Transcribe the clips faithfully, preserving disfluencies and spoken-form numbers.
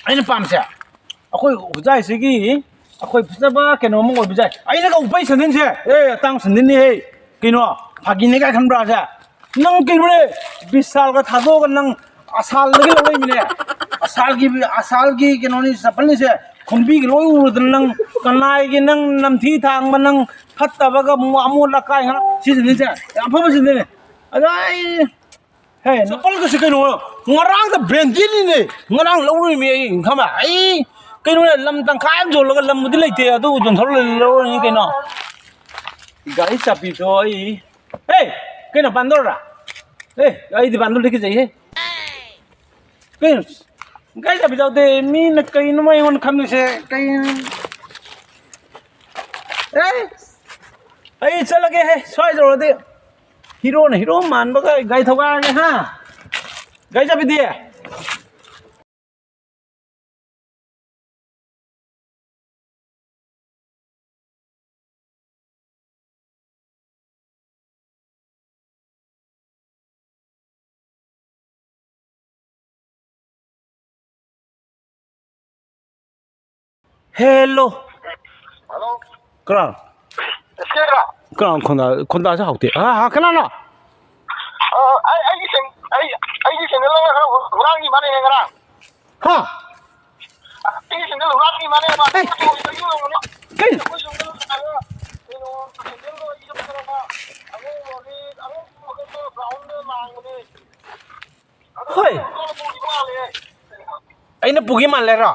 ꯑꯩꯅ ꯄꯥꯝꯁꯦ, ꯑꯩꯈꯣꯏ ꯍꯨꯖꯥꯏꯁꯤꯒꯤ ꯑꯩꯈꯣꯏ ꯐꯖꯕ ꯀꯩꯅꯣ ꯑꯃ ꯑꯣꯏꯕ ꯌꯥꯏ꯫ ꯑꯩꯅꯒ ꯎꯞꯄꯩ ꯁꯟꯗꯟꯁꯦ, ꯑꯦ, ꯑꯇꯥꯡ ꯁꯟꯗꯟꯅꯤꯍꯦ꯫ ꯀꯩꯅꯣ, ꯐꯥꯒꯤꯅꯦ ꯀꯥꯏ ꯈꯟꯕ꯭ꯔꯥ ꯁꯦ? ꯅꯪ ꯀꯩꯅꯣꯅꯦ, ꯕꯤꯁꯥꯜꯒ ꯊꯥꯗꯣꯛꯑꯒ ꯅꯪ ꯑꯁꯥꯜꯗꯒꯤ ꯂꯧꯔꯛꯏꯃꯤꯅꯦ꯫ ꯑꯁꯥꯜꯒꯤ, ꯑꯁꯥꯜꯒꯤ ꯀꯩꯅꯣꯅꯤ, ꯆꯄꯜꯅꯤꯁꯦ꯫ ꯈꯣꯡꯕꯤꯒ ꯂꯣꯏ ꯎꯔꯗꯅ ꯅꯪ ꯀꯅꯥꯏꯒꯤ ꯅꯪ ꯅꯝꯊꯤ ꯊꯥꯡꯕ, ꯅꯪ ꯐꯠꯇꯕꯒ ꯑꯃꯣꯠ ꯑꯀꯥꯏ ꯉꯥꯛ ꯁꯤꯖꯤꯟꯅꯩꯁꯦ꯫ ꯌꯥꯝ ꯐꯕ ꯁꯤꯖꯤꯟꯅꯩ꯫ ꯑꯗ ꯑꯩ ꯍꯦ, ꯆꯄꯜꯒꯁꯦ ꯀꯩꯅꯣ? ꯉꯔꯥꯡꯗ brandedꯅꯤꯅꯦ꯫ ꯉꯔꯥꯡ ꯂꯧꯔꯨꯏꯃꯤ ꯑꯩ, ꯈꯪꯕ꯭ꯔꯥ? ꯑꯩ ꯀꯩꯅꯣꯅꯦ, ꯂꯝ ꯇꯪꯈꯥꯏ ꯑꯃ ꯌꯣꯜꯂꯒ ꯂꯝꯕꯨꯗꯤ ꯂꯩꯇꯦ, ꯑꯗꯨ ꯌꯣꯟꯊꯣꯛ ꯂꯧꯔꯅꯤ ꯀꯩꯅꯣ꯫ ꯒꯥꯔꯤ ꯆꯥꯕꯤꯗꯣ ꯑꯩ, ꯍꯦ, ꯀꯩꯅꯣ, ꯕꯥꯟꯗꯣꯔ? ꯑꯦ, ꯑꯩꯗꯤ ꯕꯥꯟꯗꯣꯔꯗꯤ ꯀꯤꯖꯩꯍꯦ꯫ ꯀꯩꯅꯣ? ꯒꯥꯔꯤ ꯆꯥꯕꯤ ꯌꯥꯎꯗꯦ꯫ ꯃꯤꯅ ꯀꯩꯅꯣ ꯃꯣꯏ ꯑꯩꯉꯣꯟꯗ ꯈꯟꯗꯣꯏꯁꯦ? ꯀꯩ? ꯑꯦ, ꯑꯩ ꯆꯠꯂꯒꯦꯍꯦ, ꯁ꯭ꯋꯥꯏ ꯌꯧꯔꯗꯤ꯫ ꯍꯤꯔꯣꯅ ꯍꯤꯔꯣ ꯃꯥꯟꯕꯒ ꯒꯥꯔꯤ ꯊꯧꯒꯥꯏꯔꯒꯦ, ꯍꯥ? ꯒꯥꯔꯤ ꯆꯥꯕꯤꯗꯤ? Hello. Hello. ꯀꯅꯥ? ꯑꯦꯁ ꯀꯦꯔꯥ? ꯀꯅꯥ? ꯈꯣꯟꯗꯥ, ꯈꯣꯟꯗꯥꯁꯦ ꯍꯥꯎꯇꯦ꯫ ꯍꯥ, ꯍꯥ, ꯀꯅꯥꯅꯣ? ꯑ, ꯑꯩ, ꯑꯩꯒꯤ ꯁꯦꯟ-, ꯑꯩ, ꯑꯩꯒꯤ ꯁꯦꯟꯗꯜ ꯑꯃ ꯈꯔ ꯍꯨꯔꯥꯟꯈꯤ ꯃꯥꯅꯦ ꯉꯔꯥꯡ꯫ ꯍꯥ? ꯑꯩꯒꯤ ꯁꯦꯟꯗꯜ ꯍꯨꯔꯥꯟꯈꯤ ꯃꯥꯅꯦ ꯃꯥ꯫ ꯑꯦ! ꯑꯩꯈꯣꯏ ꯁꯣꯝꯗ ꯂꯥꯛꯑꯒ, ꯀꯩ? ꯀꯩꯅꯣ, ꯁꯦꯟꯗꯜꯗꯣ ꯑꯩꯒꯤ ꯁꯦꯟꯗꯜꯗꯣ ꯑꯉꯧꯕ, ꯑꯉꯧꯕ ꯃꯈꯜꯗꯣ brownꯗ ꯂꯥꯡꯕꯅꯦ꯫ ꯍꯣꯏ꯫ ꯑꯩꯅ ꯄꯨꯈꯤ ꯃꯥꯜꯂꯦꯔꯣ?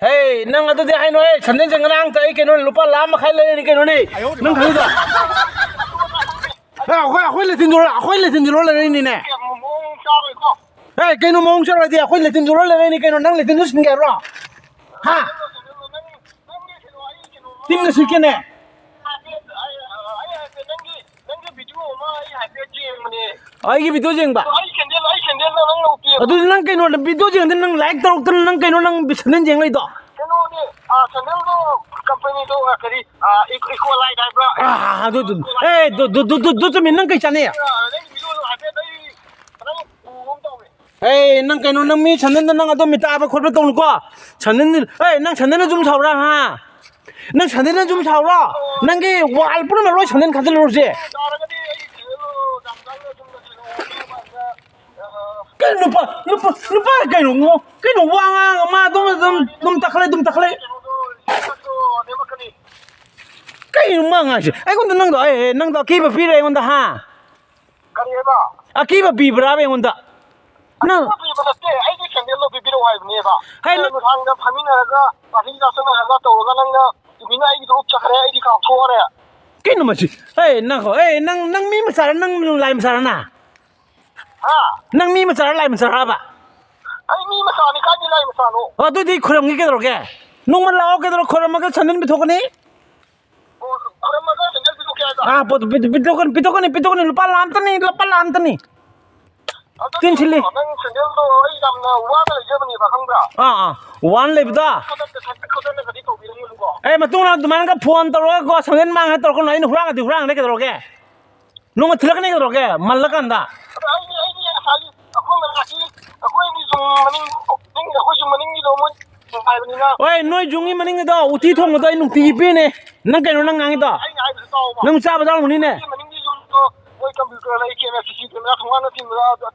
ꯍꯦ, ꯅꯪ ꯑꯗꯨꯗꯤ ꯍꯥꯏꯅꯨꯍꯦ꯫ ꯁꯟꯗꯦꯟꯁꯦ ꯉꯔꯥꯡꯇ ꯑꯩ ꯀꯩꯅꯣ ꯂꯨꯄꯥ ꯂꯥꯈ ꯃꯈꯥꯏ ꯂꯩꯔꯅꯤ ꯀꯩꯅꯣꯅꯦ꯫ ꯅꯪ ꯈꯪꯉꯤꯗꯣ? ꯍꯦ, ꯑꯩꯈꯣꯏ, ꯑꯩꯈꯣꯏ ꯂꯦꯇꯤꯟꯗꯣ, ꯑꯩꯈꯣꯏ ꯂꯦꯇꯤꯟꯗꯣ ꯂꯩꯔꯛꯏꯅꯤꯅꯦ꯫ ꯍꯦ, ꯀꯩꯅꯣ ꯃꯑꯣꯡ ꯆꯥꯔꯣꯏꯗꯤ ꯑꯩꯈꯣꯏ ꯂꯦꯇꯤꯟꯗꯣ ꯂꯩꯔꯛꯏꯅꯤ ꯀꯩꯅꯣ꯫ ꯅꯪ ꯂꯦꯇꯤꯟꯗꯣ ꯁꯤꯟꯒꯦ ꯍꯥꯏꯕ꯭ꯔꯣ? ꯍꯥ? ꯇꯤꯝꯅ ꯁꯤꯠꯀꯦꯅꯦ꯫ ꯑꯩꯒꯤ video ꯌꯦꯡꯕ? ꯑꯗꯨꯗꯤ ꯅꯪ ꯀꯩꯅꯣ, video ꯌꯦꯡꯗ ꯅꯪ like ꯇꯧꯔꯛꯇꯅ ꯅꯪ ꯀꯩꯅꯣ, ꯅꯪ ꯁꯟꯗꯦꯟ ꯌꯦꯡ ꯂꯩꯗꯣ? ꯀꯩꯅꯣꯅꯦ, ꯑ, ꯁꯟꯗꯦꯟꯗꯣ ꯀꯝꯄꯅꯤꯗꯣ, ꯑ, ꯀꯔꯤ, ꯑ, ꯏꯀꯣ-, ꯏꯀꯣꯂꯥꯏꯠ ꯍꯥꯏꯕ꯭ꯔꯥ? ꯑ, ꯑꯗꯨ, ꯑꯗꯨ, ꯑꯦ, ꯑꯗꯨ, ꯑꯗꯨ, ꯑꯗꯨ, ꯑꯗꯨ, ꯑꯗꯨ ꯆꯨꯝꯃꯤ, ꯅꯪ ꯀꯩ ꯆꯥꯅꯩ? ꯑ, ꯅꯪꯒꯤ video ꯗꯣ ꯍꯥꯏꯐꯦꯠ ꯑꯩ ꯈꯤꯇꯪ ꯎꯕꯒꯨꯝ ꯇꯧꯋꯦ꯫ ꯑꯦ, ꯅꯪ ꯀꯩꯅꯣ, ꯅꯪ ꯃꯤ ꯁꯟꯗꯟꯗ ꯅꯪ ꯑꯗꯨꯝ ꯃꯤ ꯇꯥꯕ ꯈꯣꯠꯄ ꯇꯧꯅꯨꯀꯣ꯫ ꯁꯟꯗꯟ, ꯑꯦ, ꯅꯪ ꯁꯟꯗꯟꯗ ꯁꯨꯝ ꯁꯥꯎꯔꯥ, ꯍꯥ? ꯅꯪ ꯁꯟꯗꯟꯗ ꯁꯨꯝ ꯁꯥꯎꯔꯣ? ꯅꯪꯒꯤ ꯋꯥꯜ ꯄꯨꯝꯅꯃꯛ ꯂꯣꯏ ꯁꯟꯗꯟ ꯈꯟꯖꯤꯜꯂꯨꯔꯁꯦ꯫ ꯀꯩꯅꯣ ꯅꯨꯄꯥ, ꯅꯨꯄꯥ, ꯅꯨꯄꯥ ꯀꯩꯅꯣ? ꯀꯩꯅꯣ ꯋꯥ ꯉꯥꯡ ꯃꯥ ꯑꯗꯨꯝ, ꯑꯗꯨꯝ, ꯑꯗꯨꯝ ꯇꯛꯈꯠꯂꯛꯑꯦ, ꯑꯗꯨꯝ ꯇꯛꯈꯠꯂꯛꯑꯦ꯫ ꯀꯩꯅꯣ ꯃꯥ ꯉꯥꯡꯉꯤꯁꯦ? ꯑꯩꯉꯣꯟꯗ ꯅꯪꯗꯣ, ꯑꯦ, ꯑꯦ, ꯅꯪꯗꯣ ꯑꯀꯤꯕ ꯄꯤꯔꯦ ꯑꯩꯉꯣꯟꯗ, ꯍꯥ? ꯀꯔꯤ ꯍꯥꯏꯕ? ꯑꯀꯤꯕ ꯄꯤꯕ꯭ꯔꯥꯕ ꯑꯩꯉꯣꯟꯗ? ꯅꯪ ꯑꯀꯤꯕ ꯄꯤꯕ ꯅꯠꯇꯦ, ꯑꯩꯒꯤ ꯁꯦꯟꯗꯦꯜꯗꯣ ꯄꯤꯕꯤꯔꯛꯑꯣ ꯍꯥꯏꯕꯅꯦꯕ꯫ ꯍꯩ, ꯅꯪ ꯅꯨꯡꯗꯥꯡꯗ ꯐꯝꯃꯤꯟꯅꯔꯒ, ꯄꯥꯔꯇꯤ ꯆꯥꯁꯤꯟꯅꯔꯒ ꯇꯧꯔꯒ ꯅꯪꯅ ꯇꯨꯃꯤꯟꯅ ꯑꯩꯒꯤꯗꯣ ꯎꯞꯆꯈ꯭ꯔꯦ, ꯑꯩꯗꯤ ꯀꯥꯎꯊꯣꯛꯑꯔꯦ꯫ ꯀꯩꯅꯣ ꯃꯁꯤ? ꯑꯦ, ꯅꯪ, ꯑꯦ, ꯅꯪ, ꯅꯪ ꯃꯤ ꯃꯆꯥꯔ, ꯅꯪ ꯂꯥꯏ ꯃꯆꯥꯔ ꯅꯪ? ꯍꯥ? ꯅꯪ ꯃꯤ ꯃꯆꯥꯔ, ꯂꯥꯏ ꯃꯆꯥꯔꯕ? ꯑꯩ ꯃꯤ ꯃꯆꯥꯅꯤ, ꯀꯥꯏꯗꯩ ꯂꯥꯏ ꯃꯆꯥꯅꯣ? ꯑꯣ, ꯑꯗꯨꯗꯤ ꯈꯨꯔꯝꯒꯦ ꯀꯩꯗꯧꯔꯒꯦ? ꯅꯣꯡꯃ ꯂꯥꯛꯑꯣ ꯀꯩꯗꯧꯔ, ꯈꯨꯔꯝꯃꯒ ꯁꯟꯗꯟ ꯄꯤꯊꯣꯛꯀꯅꯤ꯫ ꯑꯣ, ꯈꯨꯔꯝꯃꯒ ꯁꯦꯟꯗꯦꯜ ꯄꯤꯊꯣꯛꯀꯦ ꯍꯥꯏꯕ? ꯑꯥ, ꯄꯣꯠ ꯄꯤ-, ꯄꯤꯊꯣꯛꯀꯅꯤ, ꯄꯤꯊꯣꯛꯀꯅꯤ, ꯄꯤꯊꯣꯛꯀꯅꯤ, ꯂꯨꯄꯥ ꯂꯥꯈ ꯑꯃꯇꯅꯤ, ꯂꯨꯄꯥ ꯂꯥꯈ ꯑꯃꯇꯅꯤ꯫ ꯑꯗꯨꯗꯤ ꯇꯤꯟ ꯁꯤꯠꯂꯤ꯫ ꯅꯪ ꯁꯦꯟꯗꯦꯜꯗꯣ ꯑꯩ ꯌꯥꯝꯅ ꯋꯥꯅ ꯂꯩꯖꯕꯅꯦꯕ, ꯈꯪꯕ꯭ꯔꯥ? ꯑꯥ, ꯑꯥ, ꯋꯥꯅ ꯂꯩꯕꯗꯣ꯫ ꯈꯨꯗꯛꯇ ꯁꯠ ꯈꯨꯗꯛꯇꯒꯗꯤ ꯇꯧꯕꯤꯔꯅꯨꯀꯣ꯫ ꯑꯦ, ꯃꯇꯨꯡꯗ ꯑꯗꯨꯃꯥꯏꯅꯒ ꯐꯣꯟ ꯇꯧꯔꯒꯀꯣ, ꯁꯦꯟꯗꯦꯜ ꯃꯥꯡꯉꯦ ꯇꯧꯔꯛꯀꯅꯨ, ꯑꯩꯅ ꯍꯨꯔꯥꯡꯉꯗꯤ ꯍꯨꯔꯥꯡꯉꯦ ꯀꯩꯗꯧꯔꯒꯦ? ꯅꯣꯡꯃ ꯊꯤꯜꯂꯛꯀꯅꯤ ꯀꯩꯗꯧꯔꯒꯦ? ꯃꯜꯂꯀꯥꯟꯗ꯫ ꯑꯗꯣ ꯑꯩꯗꯤ, ꯑꯩꯗꯤ ꯉꯁꯥꯏꯒꯤ ꯑꯩꯈꯣꯏ ꯃꯅꯥꯛꯀꯤ, ꯑꯩꯈꯣꯏꯒꯤ ꯌꯨꯝ ꯃꯅꯤꯡ, ꯃꯅꯤꯡ, ꯑꯩꯈꯣꯏ ꯌꯨꯝ ꯃꯅꯤꯡꯒꯤꯗꯣ ꯃꯣꯏ ꯍꯥꯏꯕꯅꯤꯅ꯫ ꯍꯣꯏ, ꯅꯣꯏ ꯌꯨꯝꯒꯤ ꯃꯅꯤꯡꯒꯤꯗꯣ ꯎꯇꯤ ꯊꯣꯡꯕꯗꯣ ꯑꯩ ꯅꯨꯡꯇꯤꯒꯤ ꯄꯤꯅꯦ꯫ ꯅꯪ ꯀꯩꯅꯣ ꯅꯪ ꯉꯥꯡꯉꯤꯗꯣ? ꯑꯩꯅ ꯍꯥꯏꯕꯗꯣ ꯇꯥꯎꯕ꯫ ꯅꯪ ꯆꯥꯕ ꯌꯥꯎꯔꯝꯒꯅꯤꯅꯦ꯫ ꯑꯩꯈꯣꯏ ꯃꯅꯤꯡꯒꯤ ꯌꯨꯝꯗꯣ ꯃꯣꯏ ꯀꯝꯄ꯭ꯌꯨꯇꯔ ꯂꯩ, ꯀꯦꯃꯦꯔꯥ, ꯁꯤ ꯁꯤ ꯀꯦꯃꯦꯔꯥ ꯊꯣꯡꯒꯥꯟꯗ ꯊꯤꯟꯕꯗ꯫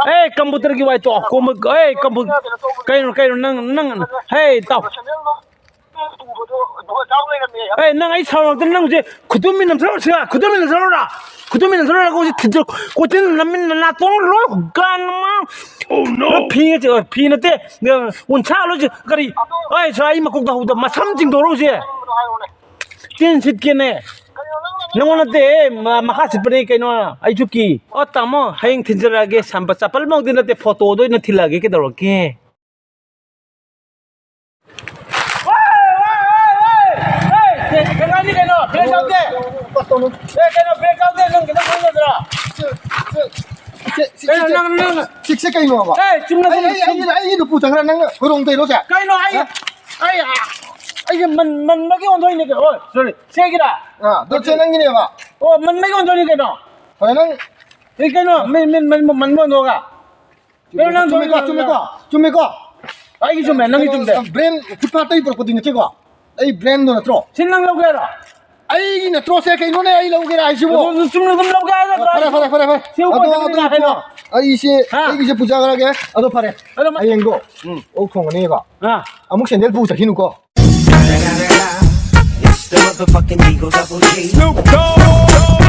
ꯑꯦ, ꯀꯝꯄ꯭ꯌꯨꯇꯔꯒꯤ ꯋꯥꯏ ꯇꯣ꯫ ꯀꯣꯝꯕ-, ꯑꯦ, ꯀꯝꯄꯨ-, ꯀꯩꯅꯣ, ꯀꯩꯅꯣ, ꯅꯪ, ꯅꯪ, ꯍꯦ, ꯏꯇꯥꯎ꯫ ꯁꯦꯟꯗꯦꯜꯗꯣ ꯇꯨꯕꯗꯣ ꯖꯒꯣꯠ ꯆꯥꯕ ꯂꯩꯔꯝꯃꯦ꯫ ꯑꯦ, ꯅꯪ ꯑꯩ ꯁꯥꯎꯔꯛꯇꯅ ꯅꯪ ꯍꯧꯖꯤꯛ ꯈꯨꯇꯨꯝ ꯃꯤꯅꯝ ꯆꯠꯂꯨꯔꯁꯤꯔꯥ? ꯈꯨꯇꯨꯝ ꯃꯤꯅꯝ ꯆꯠꯂꯨꯔꯥ? ꯈꯨꯇꯨꯝ ꯃꯤꯅꯝ ꯆꯠꯂꯨꯔꯒ ꯍꯧꯖꯤꯛ ꯊꯤꯟꯖꯤꯜ-, ꯀꯣꯏꯆꯦꯟ ꯅꯝꯃꯤꯟꯅ ꯅꯥꯇꯣꯟ ꯂꯣꯏ ꯍꯨꯒꯥꯟ ꯑꯃ꯫ Oh, no! ꯐꯤ ꯅꯠꯇꯦ, ꯑꯣ, ꯐꯤ ꯅꯠꯇꯦ, ꯎꯟꯁꯥ ꯂꯣꯏꯁꯤ ꯀꯔꯤ? ꯑꯩ ꯁ꯭ꯋꯥꯏ ꯑꯩ ꯃꯀꯣꯛꯇ ꯍꯧꯗ ꯃꯁꯝ ꯆꯤꯡꯊꯣꯔꯛꯎꯁꯦ꯫ ꯇꯤꯟ ꯁꯤꯠꯀꯦꯅꯦ꯫ ꯅꯪꯉꯣꯟ ꯅꯠꯇꯦ, ꯃ-, ꯃꯈꯥ ꯁꯤꯠꯄꯅꯦ ꯀꯩꯅꯣ, ꯑꯩꯁꯨ ꯀꯤ꯫ ꯑꯣ, ꯇꯥꯃꯣ, ꯍꯌꯦꯡ ꯊꯤꯟꯖꯔꯛꯑꯒꯦ꯫ ꯁꯝꯕ ꯆꯄꯜꯃꯛꯇꯤ ꯅꯠꯇꯦ, ꯐꯣꯇꯣꯗ ꯑꯣꯏꯅ ꯊꯤꯜꯂꯛꯑꯒꯦ, ꯀꯩꯗꯧꯔꯒꯦ? ꯋꯥꯏ, ꯋꯥꯏ, ꯋꯥꯏ, ꯋꯥꯏ! ꯍꯦ, ꯊꯦꯡꯒꯥꯏꯅꯤ ꯀꯩꯅꯣ, ꯕ꯭ꯔꯦꯛ ꯌꯥꯎꯗꯦ꯫ ꯑꯦ, ꯀꯩꯅꯣ, ꯕ꯭ꯔꯦꯛ ꯌꯥꯎꯗꯦ, ꯅꯪ ꯈꯤꯇꯪ ꯈꯪꯒꯗ꯭ꯔꯥ? ꯁꯦ, ꯁꯦ, ꯁꯦ, ꯀꯩꯅꯣ, ꯁꯦ, ꯅꯪ, ꯅꯪ, ꯁꯦ, ꯁꯦ ꯀꯩꯅꯣꯕ? ꯑꯦ, ꯆꯨꯝꯅ ꯑꯩ, ꯁꯨꯝ, ꯑꯩ, ꯁꯨꯝ꯫ ꯑꯩꯒꯤꯗ, ꯑꯩꯒꯤꯗ ꯄꯨꯊꯈ꯭ꯔ ꯅꯪꯅ ꯍꯣꯏꯔꯣꯡ ꯇꯩꯔꯣ, ꯁꯦ? ꯀꯩꯅꯣ, ꯑꯩ, ꯍꯥ? ꯑꯩ, ꯑꯩꯁꯦ ꯃꯟ-, ꯃꯟꯕꯒꯤ ꯑꯣꯟꯊꯣꯛꯏꯅꯦ ꯀꯩꯅꯣ꯫ ꯑꯣ, sorry, ꯁꯦꯒꯤꯔꯥ? ꯑꯥ, ꯑꯗꯣ ꯁꯦ ꯅꯪꯒꯤꯅꯦꯕ? ꯑꯣ, ꯃꯟꯕꯒꯤ ꯑꯣꯟꯊꯣꯛꯏꯅꯦ ꯀꯩꯅꯣ꯫ ꯍꯣꯏ, ꯅꯪ ꯑꯩ ꯀꯩꯅꯣ, ꯃꯤꯟ, ꯃꯤꯟ, ꯃꯟ-, ꯃꯟꯕ ꯑꯣꯟꯊꯣꯛꯑꯒ꯫ ꯀꯩꯅꯣ ꯅꯪ ꯆꯨꯝꯃꯦꯀꯣ? ꯅꯪ ꯆꯨꯝꯃꯦꯀꯣ? ꯆꯨꯝꯃꯦꯀꯣ? ꯑꯩꯒꯤ ꯆꯨꯝꯃꯦ, ꯅꯪꯒꯤ ꯆꯨꯝꯗꯦ꯫ ꯕ꯭ꯔꯦꯟ ꯐꯨꯠꯄꯥꯠꯇꯒꯤ ꯄꯨꯔꯛꯄꯗꯤ ꯅꯠꯇꯦꯀꯣ? ꯑꯩ ꯕ꯭ꯔꯦꯟꯗꯣ ꯅꯠꯇ꯭ꯔꯣ? ꯁꯤ ꯅꯪ ꯂꯧꯒꯦ ꯍꯥꯏꯔꯣ? ꯑꯩꯒꯤ ꯅꯠꯇ꯭ꯔꯣ ꯁꯦ? ꯀꯩꯅꯣꯅꯦ, ꯑꯩ ꯂꯧꯒꯦꯔꯥ ꯍꯥꯏꯁꯤꯕꯣ? ꯑꯗꯨ ꯆꯨꯝꯅ ꯑꯗꯨꯝ ꯂꯧꯒꯦ ꯍꯥꯏꯔꯣ? ꯐꯔꯦ, ꯐꯔꯦ, ꯐꯔꯦ, ꯐꯔꯦ꯫ ꯁꯤ ꯎꯄꯥꯏ ꯑꯗꯣ, ꯆꯠꯂꯦ ꯑꯗꯣ, ꯀꯩꯅꯣ? ꯑꯩꯁꯦ, ꯍꯥ? ꯑꯩꯒꯤꯁꯦ ꯄꯨꯖꯈ꯭ꯔꯒꯦ꯫ ꯑꯗꯣ ꯐꯔꯦ꯫ ꯑꯗꯣ ꯃ- ꯍꯌꯦꯡꯗꯣ ꯎꯝ꯫ ꯑꯣꯛ ꯊꯣꯡꯒꯅꯦꯕ꯫ ꯑꯥ꯫ ꯑꯃꯨꯛ ꯁꯦꯟꯗꯦꯜ ꯄꯨ ꯆꯠꯈꯤꯅꯨꯀꯣ꯫ It's the motherfucking Eagle Double G.